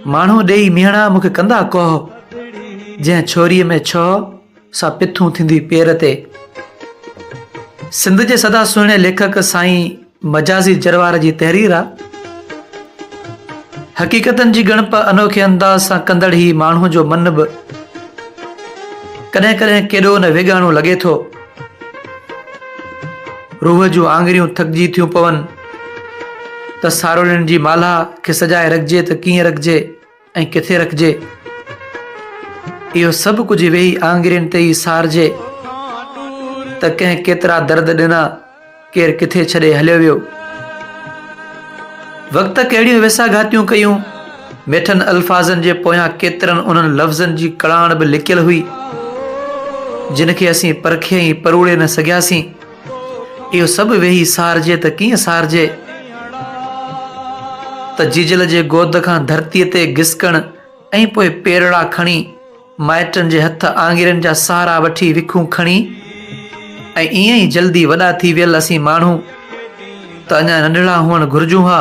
ماڻهو ڏيئي ميهڻا مون کي ڪندا ڪوهه، جنهن ڇوريء ۾ ڇوهه، سا پٿون ٿيندي پير تي. سنڌ جي سدا سهڻي ليکڪ سائين مجازي جروار جي تحرير آ. حقيقتن جي ڳڻپ انوکي انداز سان ڪندڙ هي ماڻهو جو من به ڪڏهن ڪڏهن ڪيڏو نه ويڳاڻو لڳي ٿو. روح جون آڱريون ٿڪجي ٿيون پون ته سارولين جي مالها کي سجائي رکجي ته ڪيئن رکجي ۽ ڪٿي رکجي. اهو سڀ ڪجهه ويهي آڱرين تي ئي سارجي ته ڪنهن ڪيترا درد ڏنا. ڪير ڪٿي ڇڏي هليو ويو. وقت ڪهڙيون ويساگهاتيون ڪيون. مٺن الفاظن جي پويان ڪيترن انهن لفظن جي ڪڙاڻ به لڪيل هئي، جن کي اسين پرکي ۽ پروڙي نه سگهياسين. اهو سڀ ويهي سارجي ته ڪيئن سارجي؟ ته جيجل جي گود کان ڌرتيء تي گسڪڻ ۽ پوء پيرڙا کڻي مائٽن جي هٿ آڱرين جا سهارا وٺي وکون کڻي ۽ ائين ئي جلدي وڏا ٿي ويل اسين ماڻهو ته اڃا ننڍڙا هئڻ گهرجون ها.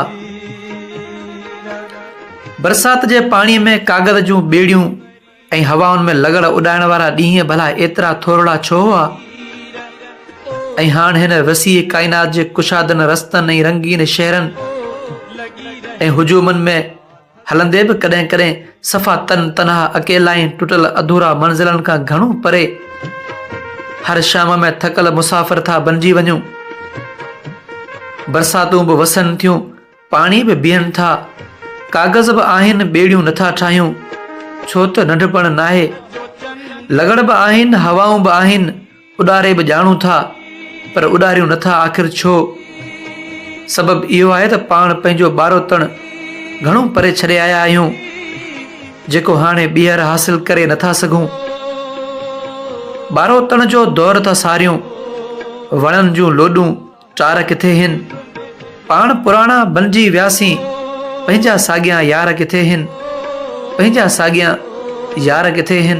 برسات جي پاڻيء ۾ ڪاغذ جون ٻيڙيون ۽ هوائن ۾ لغڙ اڏائڻ وارا ڏينهن ڀلا ايترا ٿورڙا ڇو هئا؟ ۽ هاڻ هن وسيع ڪائنات جي ڪشادن رستن ۽ رنگين شهرن ۽ هجومن ۾ هلندي به ڪڏهن ڪڏهن صفا تن تنها اڪيلا ۽ ٽٽل اڌورا منزلن کان گهڻو پري هر شام ۾ ٿڪل مسافر ٿا بنجي وڃون. برساتون به وسن ٿيون، پاڻي به بيهن ٿا، ڪاغذ به آهن ٻيڙيون نٿا ٺاهيون، ڇو ته ننڍپڻ ناهي. لغڙ به آهن، هوائون به آهن، اڏاري به ڄاڻون ٿا پر اڏاريون نٿا آخر ڇو؟ سبب اهو آهي ته پاڻ پنهنجو ٻاروتڻ گهڻو پري ڇڏي آيا آهيون جيڪو هاڻي ٻيهر حاصل ڪري نٿا سگهون. ٻاروتڻ جو دور ٿا ساريون، وڻن جون لوڏون چار ڪٿي هن؟ پاڻ پراڻا بنجي وياسين، پنهنجا ساڳيان يار ڪٿي هن؟ پنهنجا ساڳيان يار ڪٿي هن؟